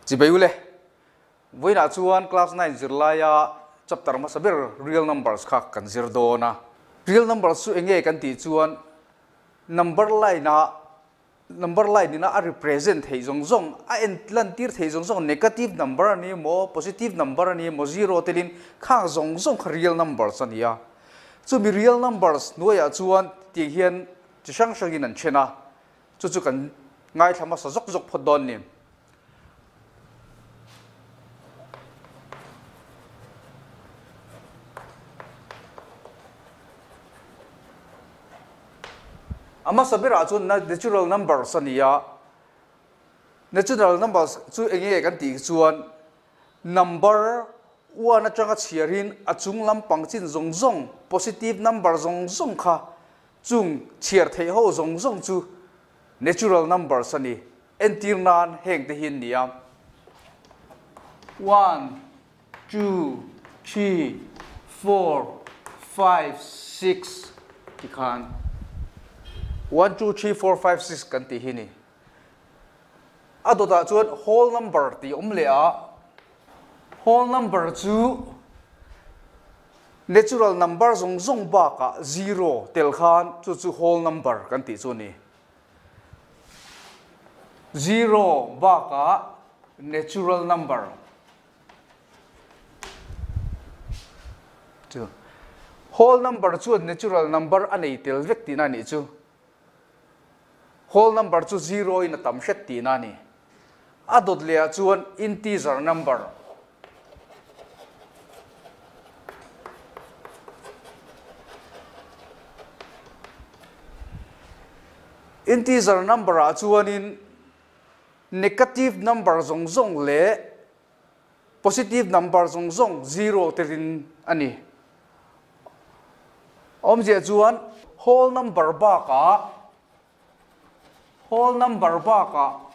Chibai ule, vawiinah chuan class 9 zirlaia chapter hmasa ber real numbers kha kan zir dawn a. Real numbers chu enge kan tih chuan number line a number line ina a represent theih zawng zawng a en lan tir theih zawng zawng negative number a ni emaw positive number a ni emaw zero telin khang zawng zawng kha real numbers a ni a. Chumi real numbers hnuaiah chuan tiang hian chi hrang hrangin an then a, chu chu kan ngaithla hmasa zawk zawk phawt dawn ni. A hmasa berah chuan natural numbers a ni a, natural numbers chu eng nge kan tih chuan number one atanga chhiarin a chung lampang chin zawng zawng positive number zawng zawng kha Chung chhiar theih ho zawng zawng chu natural numbers a ni. Entir nan heng te hi an ni a, one, two, three, four, five, six ti khan one, two, three, four, five, six kan tih hi ni. A dawtah chuan whole number tih a awm leh a, whole number chu Natural number zawng zawng bakah zero tel khan chu chu whole number kan tih chu a ni. Zero bakah natural number chu whole number chuan natural number a nei tel vek tihna a nih chu. Whole number chu zero in a tam hret tihna a ni. A dawt lehah chuan integer number. Integer number ah chuanin negative number zawng zawng leh positive number zawng zawng zero telin a ni. Awmzia chuan whole number bakah Whole number bakah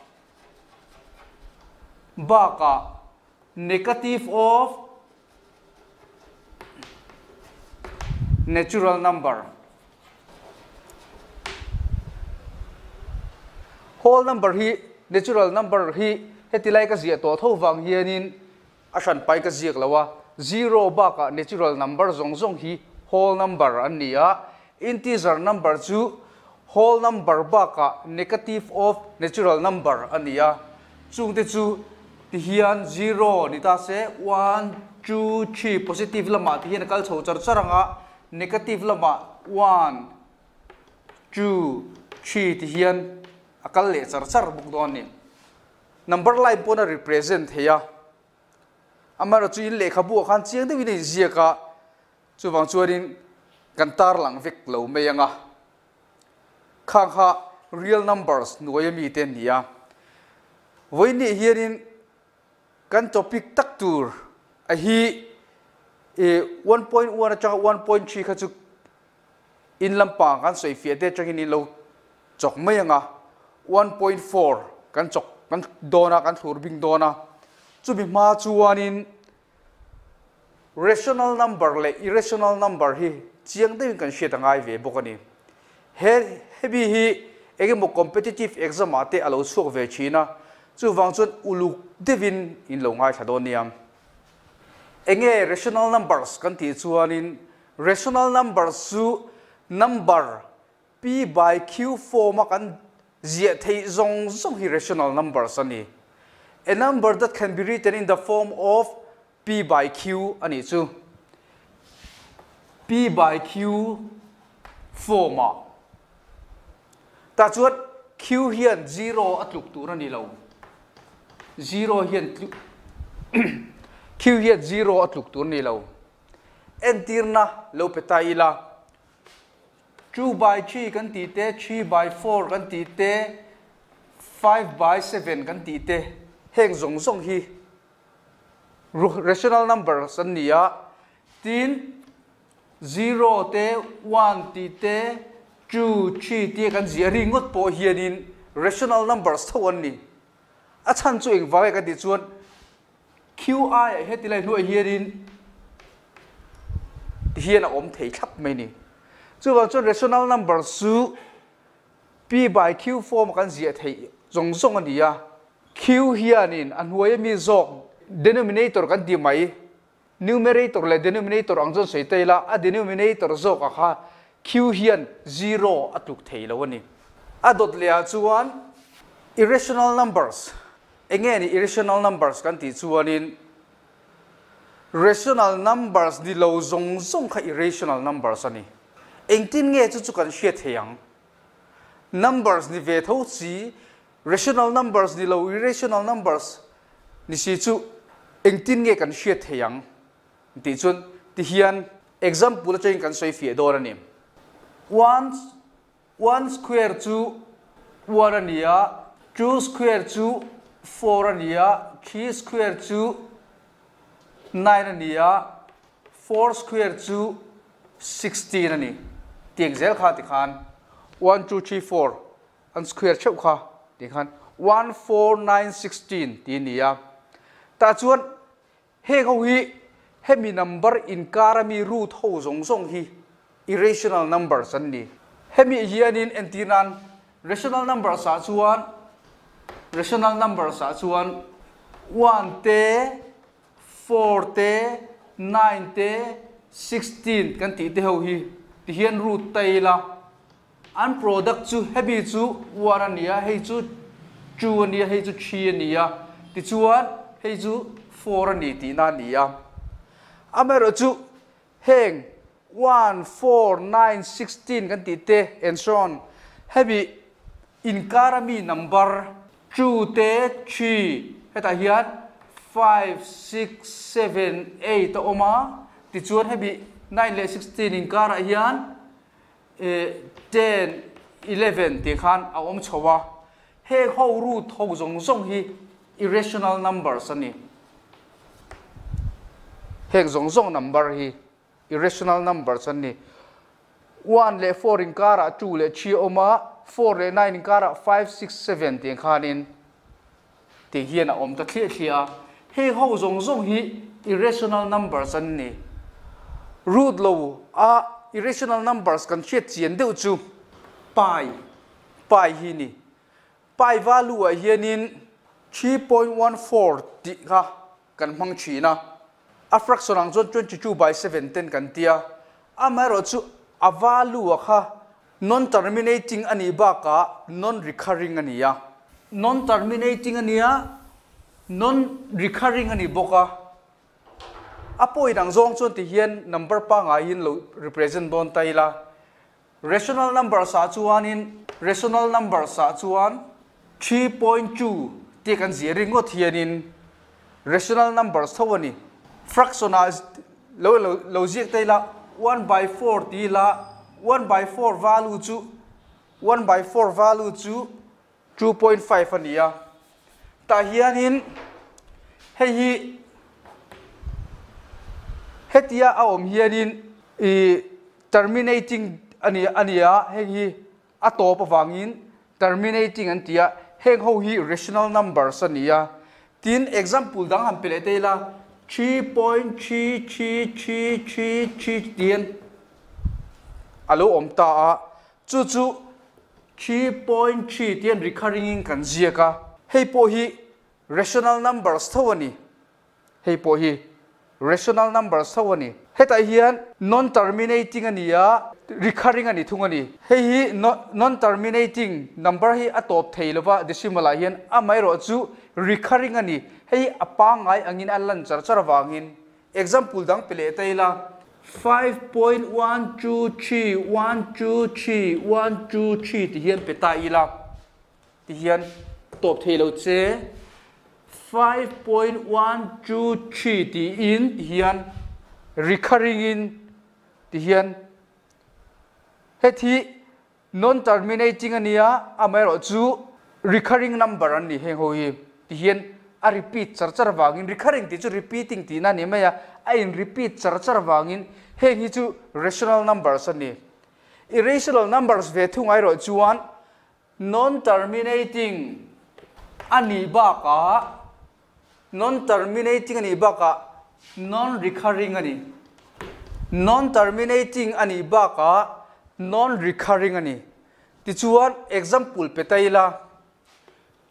bakah negative of natural number. Whole number hi natural number hi heti lai ka ziah tawh tho vang hianin a hran pai ka ziak lo a, zero bakah natural number zawng zawng hi whole number an ni a, integer number chu whole number bakah negative of natural number a ni a, chungte chu ti hian zero ni ta se one, two, three positive lamah ti hian a kal chho char char ang a, negative lamah one, two, three ti hian a kal leh char char bawk dawn a ni. Number line pawn a represent thei a, amaherawh chu in lehkhabu ah khan chiang deuhin a inziak a, chuvang chuanin kan tarlang vek lo mai ang a, khang kha real numbers hnuai ami te an ni a. Vawiin hianin kan topic tak tur a hi 1.1 atanga 1.3 kha chu In lampang kan sawi fiah te atangin in lo chawk mai ang a, 1.4 kan chawk kan dawn a, kan thlur bing dawn a. Chumi hma chuanin rational number leh irrational number hi chiang deuhin kan hriat a ngai ve bawk a ni. He hemi hi engemaw competitive exam ah te a lo chhuak ve thin a, chuvang chuan uluk deuhin in lo ngaithla dawn nia. Enge rational numbers kan tih chuanin Rational numbers chu number p by q form a kan ziah theih zawng zawng hi rational numbers a ni. A number that can be written in the form of p by q a nih chu. P by q form ah tah chuan q hian zero a tluk tur a ni lo. Zero hian q hian zero a tluk tur a ni lo. Entirna lo pe ta ila, two by three kan tih te, three by four kan tih te, five by seven kan tih te, heng zawng zawng hi rational numbers an ni a, tin zero te, one tih te, two, three tia kan ziah ri ngawt pawh hianin rational numbers tho an ni. A chhan chu engvang nge kan tih chuan QI ah heti lai hnuai hianin ti hian a awm thei thlap mai ni. Chuvang chuan rational number chu P by Q form a kan ziah theih zawng zawng a ni a. Q hianin a hnuai ami zawk denominator kan ti mai, numerator leh denominator ang chuan sawi ta ila, a denominator zawk ah kha Q hian zero a tluk thei lo a ni. A dawt leh ah chuan irrational numbers, enge ni irrational numbers kan tih chuanin rational numbers ni lo zawng zawng kha irrational numbers a ni. Engtin nge chu chu kan hriat thei ang? Numbers ni ve tho chi, rational numbers ni lo irrational numbers ni si chu engtin nge kan hriat thei ang tih chuan tihian example atangin kan sawi fiah dawn a ni. One one square chu one a ni a, two square chu four a ni a, three square chu nine a ni a, four square chu 16 a ni. Tiang zel kha tikhan 1, 2, 3, 4 an square theuh kha tikhan 1, 4, 9, 16 ti a ni a. Tah chuan heng ho hi hemi number inkar ami root ho zawng zawng hi irrational numbers an ni. Hemi hianin entir nan rational numbers ah chuan rational numbers ah chuan 1 te 4 te, 9 te, 16 kan tih te ho hi tihian root ta ila an product chu hemi chu 1 a ni a, hei chu 2 a ni a, hei chu 3 a ni a, tichuan hei chu 4 a ni tihna a ni a. Amaherawhchu heng 1, 4, 9, 16 kan tih te and so on hemi inkar a mi number 2 te 3 hetah hian 5, 6, 7, 8 a awm a, tichuan hemi 9 leh 16 inkarah hian 10, 11 tih khan a awm chho a, heng ho root ho zawng zawng hi irrational numbers a ni. Heng zawng zawng number hi irrational numbers an ni. 1 leh 4 inkarah 2 leh 3 a awm a, 4 leh 9 inkarah 5, 6, 7 tih khanin tih hian a awm ta thliah thliah a. Heng ho zawng zawng hi irrational numbers an ni. Root lo a irrational numbers kan hriat chian deuh chu pi, pi hi ni. Pi value ah hianin 3.14 tih kha kan hmang thin a, a fraction ang chuan 22 by 7 ten kan ti a, amaherawhchu a value a kha non-terminating a nih bakah non-recurring a ni a. Non-terminating a ni a, non-recurring a ni bawk a. A point ang zawng chuan ti hian number pangaiin lo represent dawn ta ila. Rational numbers ah chuanin rational numbers ah chuan 3.2 tih kan zir ringawt hianin rational numbers tho a ni. Fraction ah lo lo lo ziak ta ila 1 by 4 ti ila 1 by 4 value chu 1 by 4 value chu 2.5 a ni a. Tah hianin hei hi hetia a awm hianin ih terminating a ni a ni a, heng hi a tawp avangin terminating an ti a, heng ho hi rational numbers a ni a. Tin, example dang han pe leh ta ila, 3.333333 tiin a lo awm ta a, chu chu 3.3 tiin recurring in kan ziak a, hei pawh hi rational numbers tho a ni. Hei pawh hi rational numbers tho a ni. Hetah hian non-terminating a ni a, recurring a ni thung a ni. Hei hi non-terminating number hi a tawp thei lova decimal ah hian amaherawh chu recurring a ni. Hei hi a pangngai angin a lan char char avangin example dang pe leh ta ila. 5.123 123 123 ti hian pe ta ila. Ti hian tawp thei lo che 5.123 tiin ti hian recurring in ti hian heti non terminating a nia amaherawh chu recurring number an ni heng ho hi ti hian a repeat char char vangin recurring tih chu repeating tihna a ni mai a, a in repeat char char vangin heng hi chu rational numbers a ni. Irrational numbers ve thung erawh chuan Non-terminating a nih bakah non-terminating a nih bakah non-recurring a ni. Non-terminating a nih bakah non-recurring a ni. Tichuan example pe ta ila.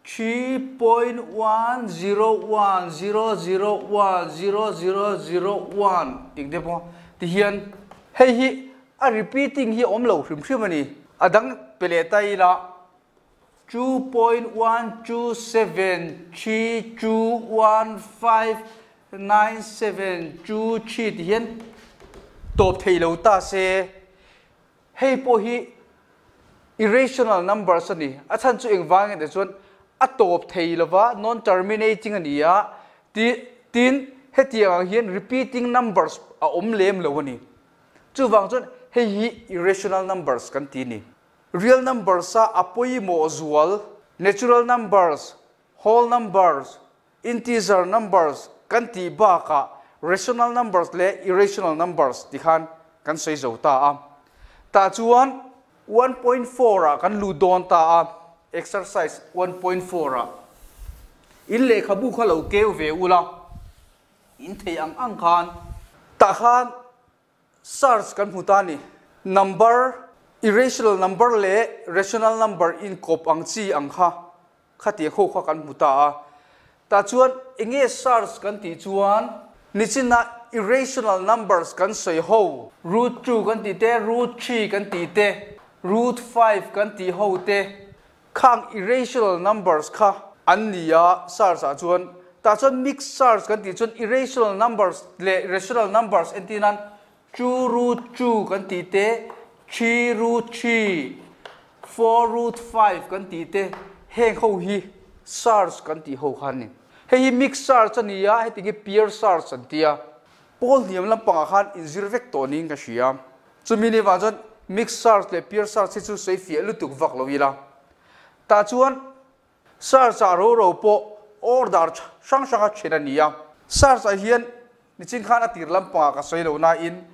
3.101001001 tih te pawh ti hian hei hi a repeating hi a awm lo hrim hrim a ni. A dang pe leh ta ila 2.12732159723 ti hian tawp thei lo ta se. Hei pawh hi irrational numbers a ni. A chhan chu engvang nge tih chuan a tawp thei lova, non-terminating a ni a, ti tin hetiang ang hian repeating numbers a awm lem lo a ni. Chuvang chuan hei hi irrational numbers kan ti a ni. Real numbers a a pawimawh zual, natural numbers, whole numbers, Integer numbers kan tih bakah rational numbers leh irrational numbers ti khan kan sawi zo ta a. Tah chuan 1.4 ah kan lut dawn ta a, exercise 1.4 ah. In lehkhabu kha lo keu ve ula, in thei ang ang khan. Tah khan Search kan hmu ta a ni. Number, irrational number leh rational number inkawp ang chi ang kha khatiang ho kha kan hmu ta a. Tah chuan enge search kan tih chuan nichina irrational numbers kan sawi ho, root two kan tih te, root three kan tih te, root five kan tih ho te, Khang irrational numbers kha an ni a, search ah chuan tah chuan mixed search kan tih chuan irrational numbers leh rational numbers entir nan two root two kan tih te, three root three, four root five kan tih te heng ho hi search kan tih ho kha an ni. Hei hi mixed search a ni a, heti hi pure search an ti a. Pawl hniam lampangah khan inzir vek tawh niin ka hria. Chumi ni vang chuan mixed search leh pure search hi chu sawi fiah lutuk vak lo ila. Tah chuan search ah ro ro pawh order hrang hranga then a ni a. Search ah hian nichin khan a tir lampangah ka sawi lo nain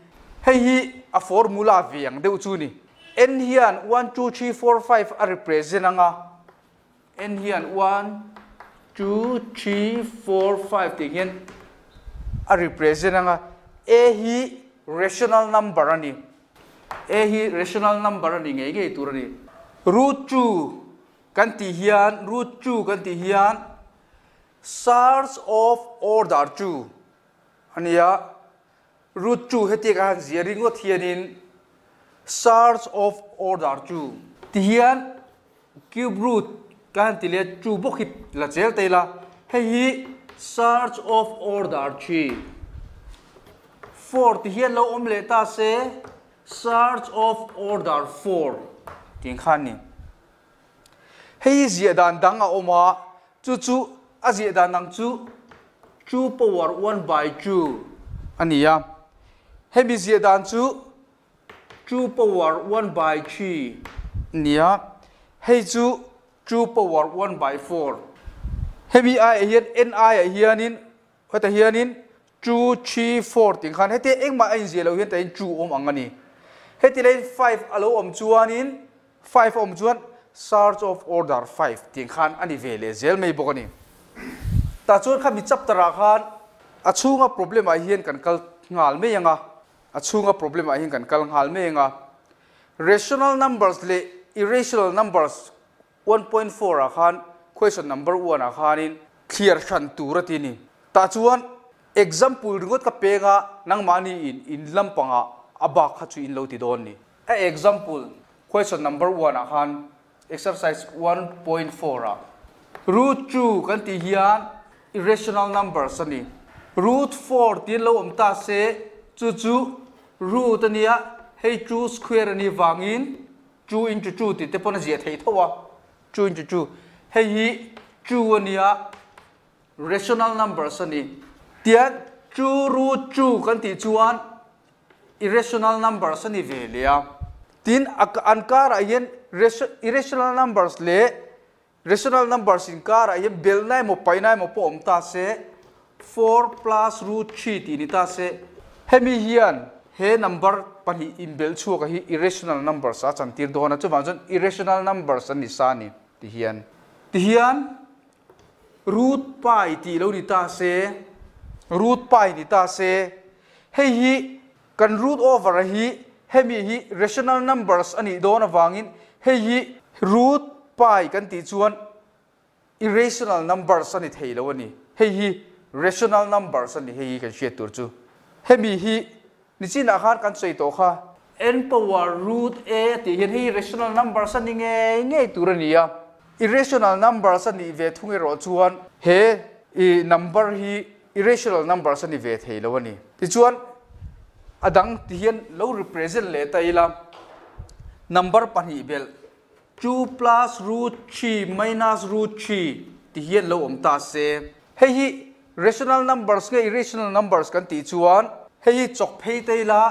hei hi a formula ve ang deuh chu ni. N hian one two three four five a represent anga N hian one, two, three, four, five tih hian a represent ang a, A hi rational number a ni. A hi rational number a ni ngei ngei tur a ni. Root two kan tih hian, root two kan tih hian surds of order two a ni a, root two hetiang a han zia ringawt hianin surds of order two ti hian Cube root ka han ti leh a, chu bawk hi la chel ta ila, hei hi surds of order 3, 4 ti hian lo awm leh ta se surds of order 4 tih kha a ni. Hei hi ziah dan dang a awm a, chu chu a ziah dan dang chu 2 power 1 by 2 a ni a, hemi ziah dan chu 2 power 1 by 3 nia, hei chu 2 power 1 by 4. Hemi aiah hian n aiah hianin hetah hianin 2, 3, 4 tih khan heti engmah a inziah loh hian tahin 2 awm ang a ni. Heti laiin 5 a lo awm chuanin 5 a awm chuan surds of order 5 tih khan a ni ve leh zel mai bawk a ni. Tah chuan khami chapter ah khan a chhunga problem ah hian kan kal nghal mai ang a. A chhunga problem ah hian kan kal nghal mek a, rational numbers leh irrational numbers 1.4 ah khan question number 1 ah khanin thliar hran tur a ti a ni. Tah chuan example ringawt ka peng a, nangmahni in in lampangah a bak kha chu in lo ti dawn ni. A example question number 1 ah khan exercise 1.4 ah root 2 kan tih hian irrational numbers a ni. Root 4 tiin lo awm ta se chu chu root a nia, hei 2 square a nih vangin 2 into 2 tih te pawn a ziah theih tho a, 2 into 2 hei hi 2 a nia, rational numbers a ni. Tian 2 root 2 kan tih chuan irrational numbers a ni ve leh a. Tin, an karah hian irrational numbers leh rational numbers inkarah hian belhna emaw paihna emaw pawh awm ta se, 4 plus root 3 tih ni ta se, hemi hian he number pahnih inbelh chhuaka hi irrational numbers a chantir dawn a, chuvang chuan irrational numbers an ni sa a ni ti hian. Ti hian root pi tih lo ni ta se, root pi ni ta se, Hei hi kan root over a hi hemi hi rational numbers a nih dawn avangin hei hi root pi kan tih chuan irrational numbers a ni thei lo a ni. Hei hi rational numbers a ni hei hi kan hriat tur chu. Hemi hi nichinah khan kan sawi tawh kha. N power root a tih hian hei hi rational numbers a ni ngei ngei tur a ni a. Irrational numbers a nih ve thung erawh chuan he i number hi irrational numbers a ni ve thei lo a ni. Tichuan a dang ti hian lo represent leh ta ila number pahnih belh 2 plus root 3 minus root 3 ti hian lo awm ta se. Hei hi rational numbers nge irrational numbers kan tih chuan hei hi chawk phei ta ila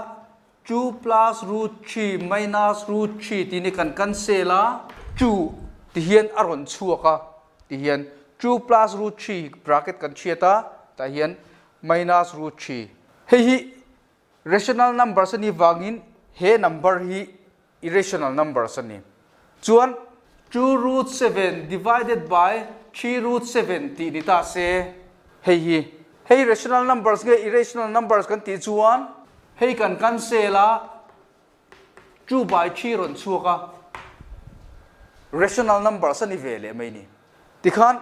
2 plus root 3 minus root 3 tih ni kan cancel a, 2 ti hian a rawn chhuak a ti hian 2 plus root 3 bracket kan chhiat a tah hian minus root 3. Hei hi rational numbers a nih vangin he number hi irrational numbers a ni. Chuan 2 root 7 divided by 3 root 7 tih ni ta se hei hi hei rational numbers nge irrational numbers kan tih chuan hei kan cancel a 2 by 3 rawn chhuak a rational numbers a ni ve leh mai ni. Tikhan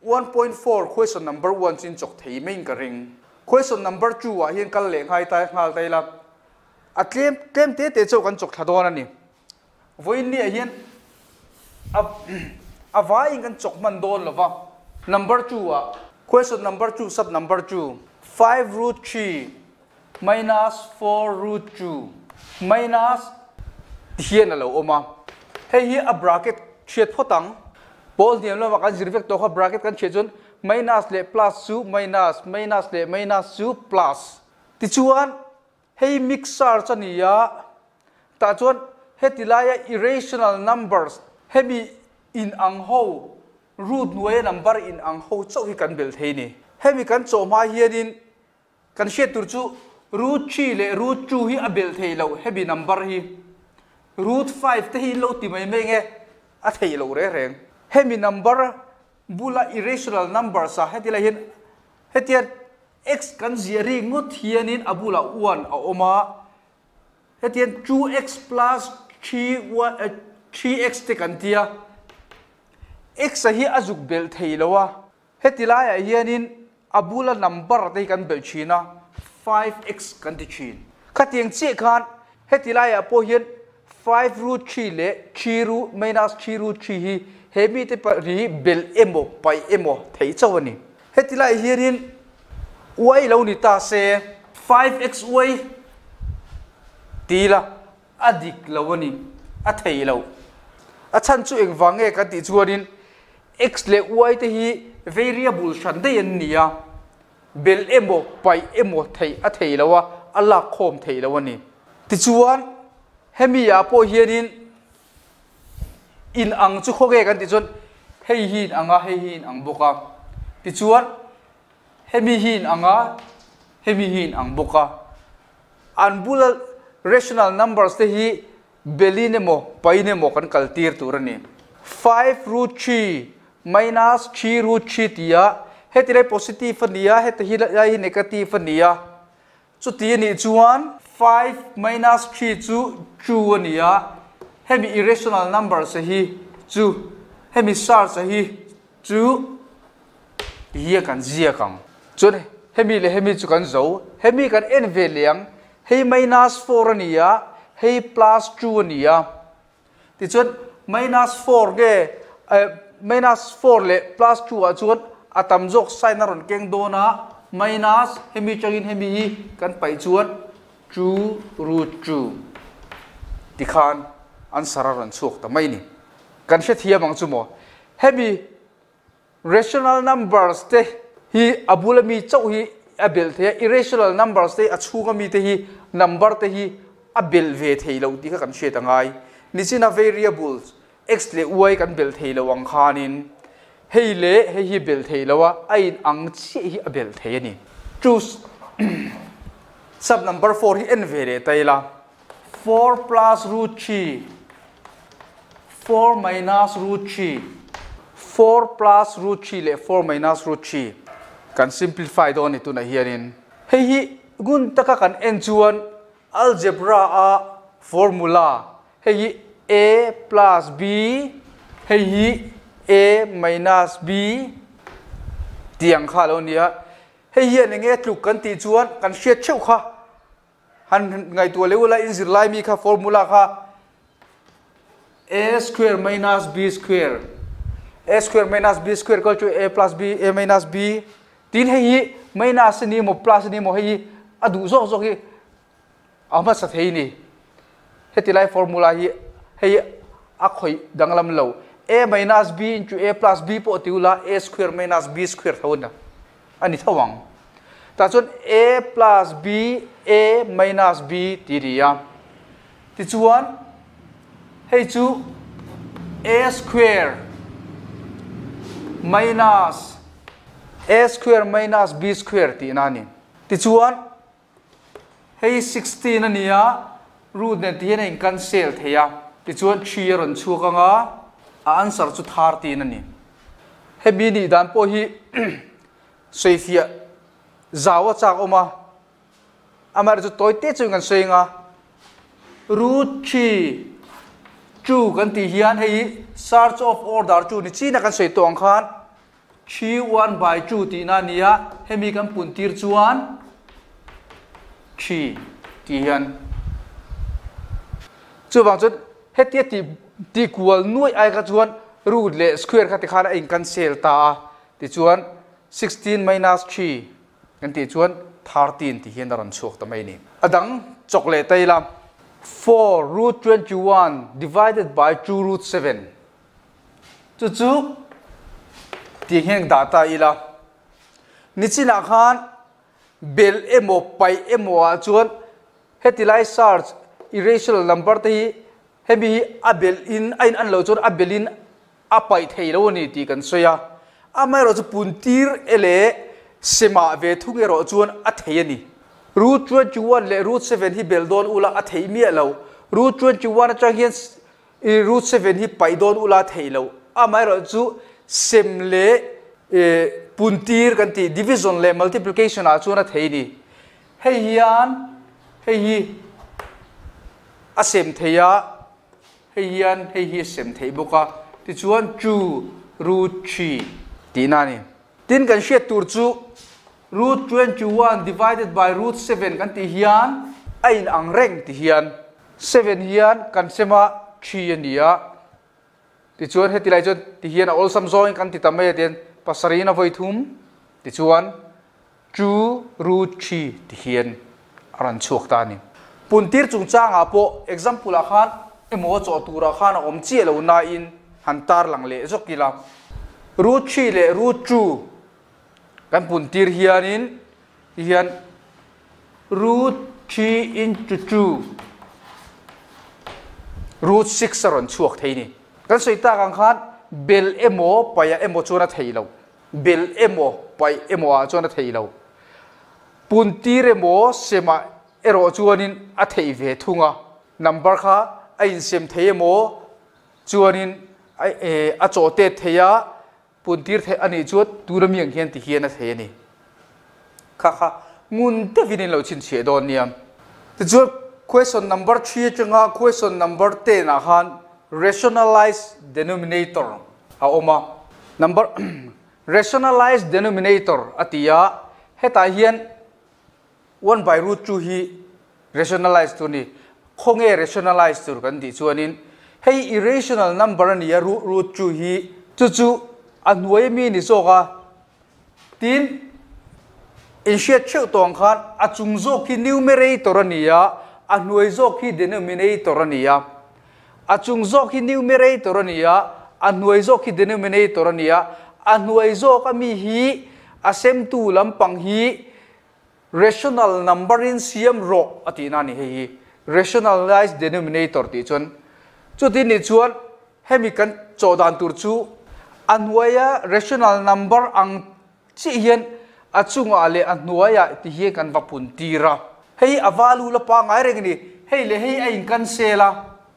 1.4 question number 1 chin chok thei mai in ka ring. Question number 2 ah hian kal leh ngai ta nghal ta ila a tlem tlem te te chauh kan chok thla dawn a ni. Vawiin ni ah hian a a vaiin kan chok hman dawn lova. Number 2 ah question number 2 sub number 2 5 root 3 minus 4 root 2 minus hian a lo awm a. Hei hi a bracket chhiat phawt ang. Pawl hniam lamah kan zir vek tawh kha bracket kan chhiat chuan minus leh plus chu minus, minus leh minus chu plus. Tichuan hei mixer chu a ni a, tah chuan heti laia irrational numbers hemi in ang ho root hnuaia number in ang ho chauh hi kan belh thei a ni. Hemi kan chawh hma hianin kan hriat tur chu root 3 leh root 2 hi a belh thei loh hemi number hi root 5 te hi in lo ti mai mai nge a thei loh reng reng. Hemi number bula irrational numbers a heti lai hian hetia x kan ziah rik ngawt hianin a bulah 1 a awm a, hetian 2x plus 3x te kan tia x a hi a zuk belh thei lo a, heti laiah hianin a bula number te hi kan belh thin a 5x kan ti thin. Khatiang chiah khan heti laiah pawh hian 5 root 3 leh 3 root minus 3 root 3 hi he mi te pahnih hi belh emaw paih emaw theih chauh a ni. Heti laiah hianin y lo ni ta se 5xy ti ila a dik lo a ni, a thei lo. A chhan chu engvang nge kan tih chuanin x leh y te hi variable hran daih an ni a, belh emaw paih emaw theih a thei lo a, a lak khawm thei lo a ni. Tichuan hemi ah pawh hianin in ang chu khaw nge kan tih chuan hei hi in ang a, hei hi in ang bawk a. Tichuan hemi hi in ang a, hemi hi in ang bawk a. An bula rational numbers te hi belin emaw pain emaw kan kal tir tur a ni. 5 root 3 minus 3 root 3 ti a, heti lai positive a ni a, heti hi lai hi negative a ni a. Chuti a nih chuan 5 minus 3 chu 2 a ni a, hemi irrational numbers a hi chu hemi search a hi chu ti hi a kan ziak ang. Chuan hemi leh hemi chu kan zo, hemi kan en ve leh ang, hei minus 4 a ni a, hei plus 2 a ni a. Tichuan minus 4 nge minus 4 leh plus 2 ah chuan a tam zawk sign a rawn keng dawn a, minus hemi tangin hemi hi kan paih chuan 2 root 2 tikhan answer a rawn chhuak ta mai ni. Kan hrethiam ang chu maw? Hemi rational numbers te hi a bula mi chauh hi a belh thei a, irrational numbers te a chhunga mi te hi number te hi a belh ve thei lo tih kha kan hriat a ngai. Nichina variables x leh y kan belh thei lo ang khanin hei leh hei hi belh thei lo a, a in ang chiah hi a belh thei a ni. Choose sub number 4 hi en ve leh ta ila 4 plus root 3 4 minus root 3 4 plus root 3 leh 4 minus root 3 kan simplify dawn ni tunah hianin hei hi ngun taka kan en chuan algebra a formula hei hi a plus b hei hi A minus B tih ang kha a lo ni a. Hei hian eng nge tluk kan tih chuan kan hriat theuh kha han ngaihtuah leh ula in zirlai mi kha formula kha A square minus B square A square minus B square equal to A plus B A minus B tin hei hi minus a ni emaw plus a ni emaw hei hi a duh zawk zawk hi a hmasa thei a ni. Heti lai formula hi hei a khawih danglam lo. A minus B into A plus B pawh ti ula A square minus B square tho a ni tho ang. Tah chuan A plus B A minus B tih a ni a. Tichuan hei chu A square minus A square minus B square tihna a ni. Tichuan Hei 16 a ni a, root nen ti hian a in cancel thei a, tichuan 3 a rawn chhuak ang a, a answer chu 13 a ni. Hemi nih dan pawh hi sawifiah zau a chak awm a, amaherawhchu chu tawi te chuan kan sawi ang a, root 3 2 kan tih hian hei search of order chu ni chin a kan sawi tawh ang khan, Three one by two tihna a ni a, hemi kan pun tir chuan three tih hian chuvang chuan hetia tih tih kual nuaih ai kha chuan root leh square kha tikhan a in cancel ta a, tichuan 16 minus 3 kan tih chuan 13 tih hian a rawn chhuak ta mai a ni. A dang chawk leh ta ila 4 root 21 divided by 2 root 7 Chu chu ti ngheng dah ta ila, nichinah khan bel emaw paih emaw ah chuan heti lai search irrational number te hi hemi hi a bel in a in an loh chuan a bel in a paih thei lo a ni tih kan sawi a, amaherawh chu puntir e leh semah ve thung erawh chuan a thei a ni. Root 21 leh root 7 hi bel dawn ula a theih miah lo, root 21 atang hian I root 7 hi paih dawn ula theih loh. Amaherawh chu sem leh puntir kan tih division leh multiplication ah chuan a thei ni. Hei hian hei hi a sem thei a, hei hian hei hi a sem theih bawk a. Tichuan 2 root 3 tihna a ni. Tin kan hriat tur chu root 21 divided by root 7 kan tih hian a in ang reng ti hian 7 hian kan sem a 3 a ni a, tichuan heti lai chuan ti hian a awlsam zawngin kan ti ta mai a tian pasarih in a vawi thum tichuan 2 root 3 ti hian a rawn chhuak ta a ni. Puntir chungchangah pawh example ah khan emaw chaw turah khan a awm chiah lo nain han tarlang leh zawk ila. Root 3 leh root 2 kan puntir hianin ti hian root 3 into 2 root 6 a rawn chhuak thei ni. Kan sawi tak ang khan bel emaw paih ah emaw chuan a thei lo. Bel emaw paih emaw ah chuan a thei lo. Puntir emaw semah erawh chuanin a theih ve thung a. Number kha a insem thei emaw chuanin a chaw tet thei a, puntir theih a nih chuan tuna mi ang hian ti hian a thei a ni. Kha kha ngun deuhin in lo chhinchhiah dawn nia. Tichuan question number 3 atanga question number 10 ah khan rationalize denominator a awm a. Number rationalize denominator a ti a, hetah hian 1 by root 2 hi rationalize tur ni. Khawnge rationalize tur kan tih chuanin hei irrational number a ni a root 2 hi chu chu a hnuai ami ni zawk a, tin inhriat theuh tawh ang khan a chung zawk hi numerator a ni a, a hnuai zawk hi denominator a ni a. A chung zawk hi numerator a ni a, a hnuai zawk hi denominator a ni a, a hnuai zawk ami hi a semtu lampang hi rational number in siam rawh a tihna a ni hei hi rationalize denominator tih chuan chutin nih chuan hemi kan chawh dan tur chu a hnuaia rational number ang Chih hian a chungah leh a hnuaiah ti hian kan va pun tir a. Hei a value la pangngai reng a ni. Hei leh hei a in cancel a,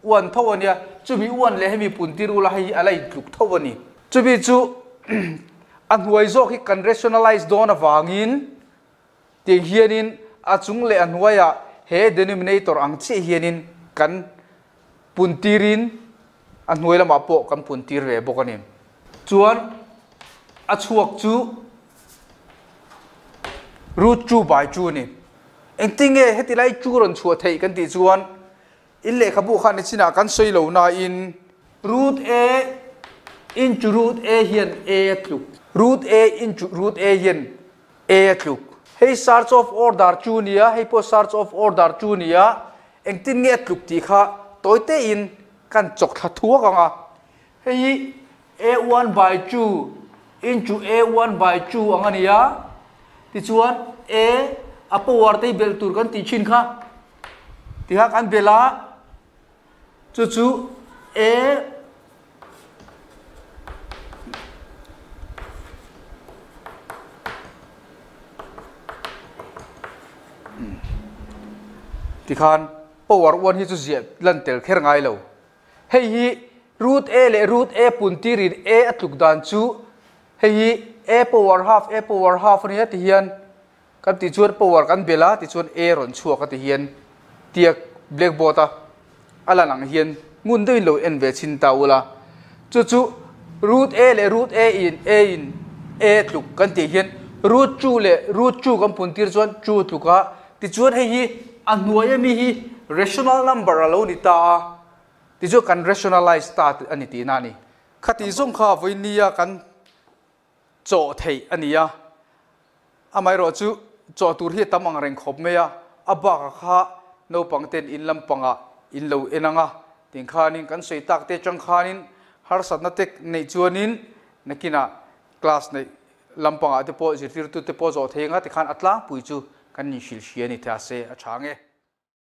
uan tho a nia. Chumi uan leh hemi pun tir ula hei hi a la in tluk tho a ni. Chumi chu a hnuai zawk hi kan rationalize dawn avangin tiang hianin a chung leh a hnuaiah he denominator ang chiah hianin kan pun tirin a hnuai lamah pawh kan pun tir ve bawk a ni. Chuan a chhuak chu root 2 by 2 ni. Engtin nge heti lai 2 rawn chhuah theih kan tih chuan in lehkhabu khan ni chinah kan sawi lo na in root a into root a hian a a tluk. Root a into root a hian a a tluk. Hei search of order 2 nia, hei pawh search of order 2 nia, engtin nge a tluk tih kha tawite in kan chawk thla thuak anga. Hei a1 by 2 into a1 by 2 anga nia. Tichuan a a power te bel tur kan ti thin kha. Ti kha kan bela chu chu a ti khan power 1 hi chu zia lan tel kher ngai lo. Hei hi root a leh root a pun tirin a a tluk dan chu hei hi a power half a power half ania ti hian kan ti chuan power kan bela ti chuan a rawn chhuak a ti hian tiak blackboard a a lan ang hian ngun deuhin lo en ve chin ta ula. Chu chu root a leh root a in a in a tluk kan tih hian root 2 leh root 2 kan pun tir chuan 2 tluka ti chuan hei hi a hnuai ami hi rational number a lo ni ta a ti chu kan rationalize ta ani tih na ni. Khati zawng kha vawinia kan chaw thei ani a. Amai ro chu chaw tur hi tam ang reng khawp mai a. A bak kha naupang ten in lampanga in lo enanga ting khanin kan sei tak te chang khanin har satna tek nei chuanin nakina class nei lampanga te pawh zirtir tu te pawh zawh thei anga tikhan a tlangpui chu kan in hrilh hria ni thei a se a tha nge.